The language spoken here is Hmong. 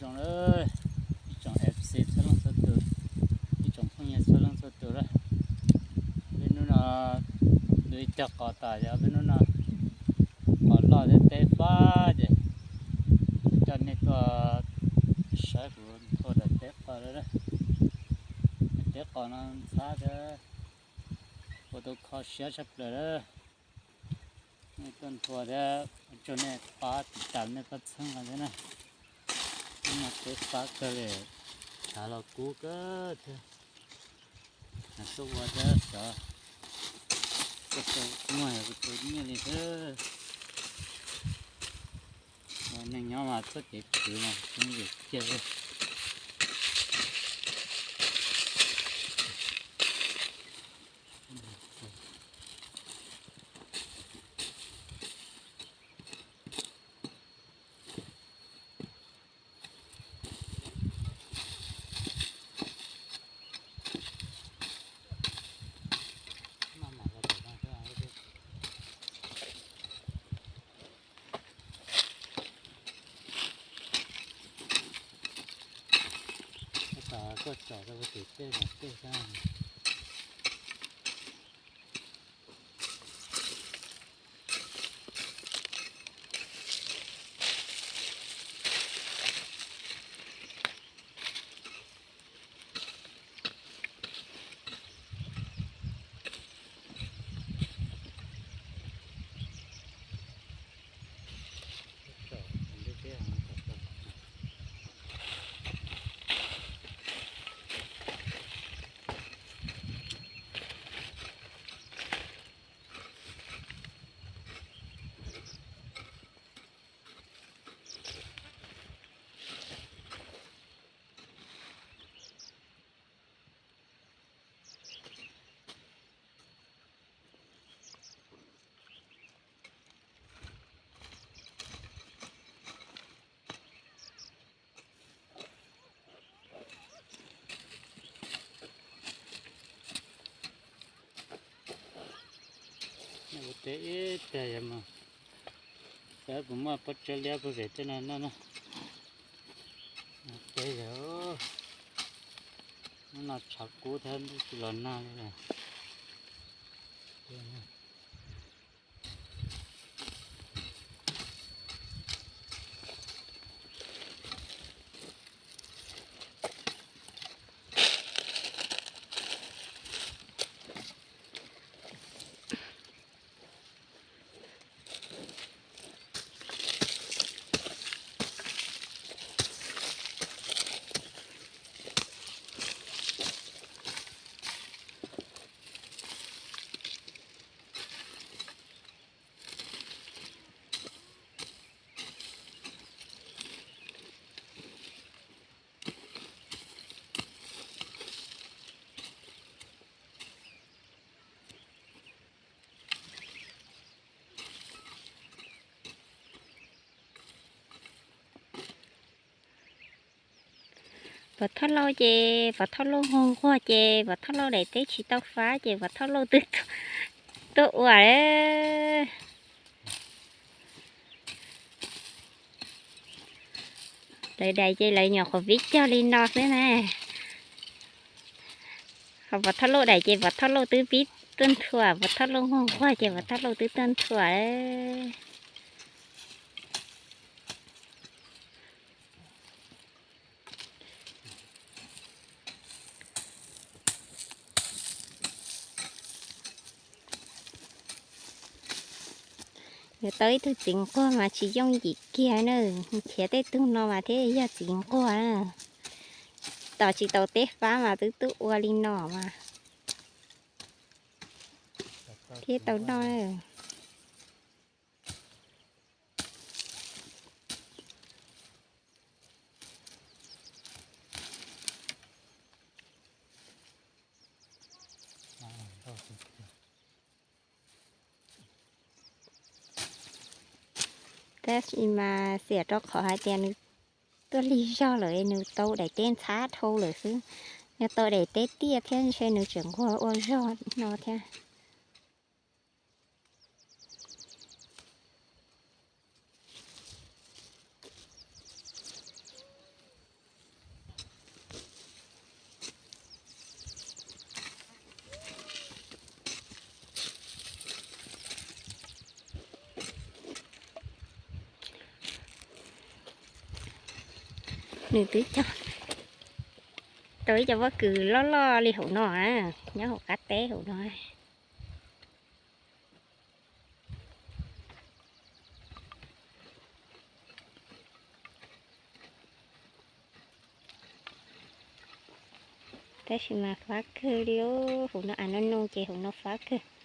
Ib tsoom F C txhua leej txhua tus, ib tsoom phooj ywg txhua leej txhua tus lawm, peb hnub no ntu ib cog qos tas yog peb hnub no qos loj thiab teb fab ces coj nej tuaj saib kuv nthua daim teb qos lawm. Daim teb qos no ntxhab thiab ua tau kho siab tshaj plaws lawm. Nej tuaj nthua thiab ua tsaug nej pab tiv tas nej pab txhawb thiab na. Hnub no teb fab kawg li, tshav los kub kawg thiab. Tuaj ua thiab xyov tuaj tau muaj kuv tus nyiaj li thiab. Ua neej nyob mas txoj kev khwv mas tsis yooj yim kiag li. Koj tsom rau puag tim tej mas tej xwb. Ua teb ib tag yog mas, xav kuv muaj pob tsawb liab puag pem tej no noj na. Teb yog, hnub no tshav kub thiab tsis los nag li lawm. Pov thoj lauj ces pov thoj lauj nquag nquag ces pov thoj lauj daim teb tsis tau fab ces pov thoj lauj twb tuaj ua. Lawv daim ces lawv nyuam qhuav vib cog li no xwb na. Ho pov thoj lauj daim ces pov thoj lauj twb pib tuaj nthua, pov thoj lauj nquag nquag ces pov thoj lauj twb tuaj nthua. Yuav tau ib tug txiv nquag mas tsis yooj yim kiag na, nrhiav tej tug no mas thiaj yog txiv nquag na. Tos tsis tau teb fab mas twb tuaj ua li no mas thiaj tau noj. Tab sis mas xiam rau qhov hais tias nws tuaj lig zog lawm, nws tau daim teb ntxhab dhau lawm xwb. Yog tau daim teb tiaj thiab ntshe nws tseem nquag ua zog no thiab. Nws twb cog tau ib co pob kws loj loj li hauv no na, nyob hauv qab teb hauv no. Tab sis mas fab kawg li, hauv no av no no ces hauv no fab kawg.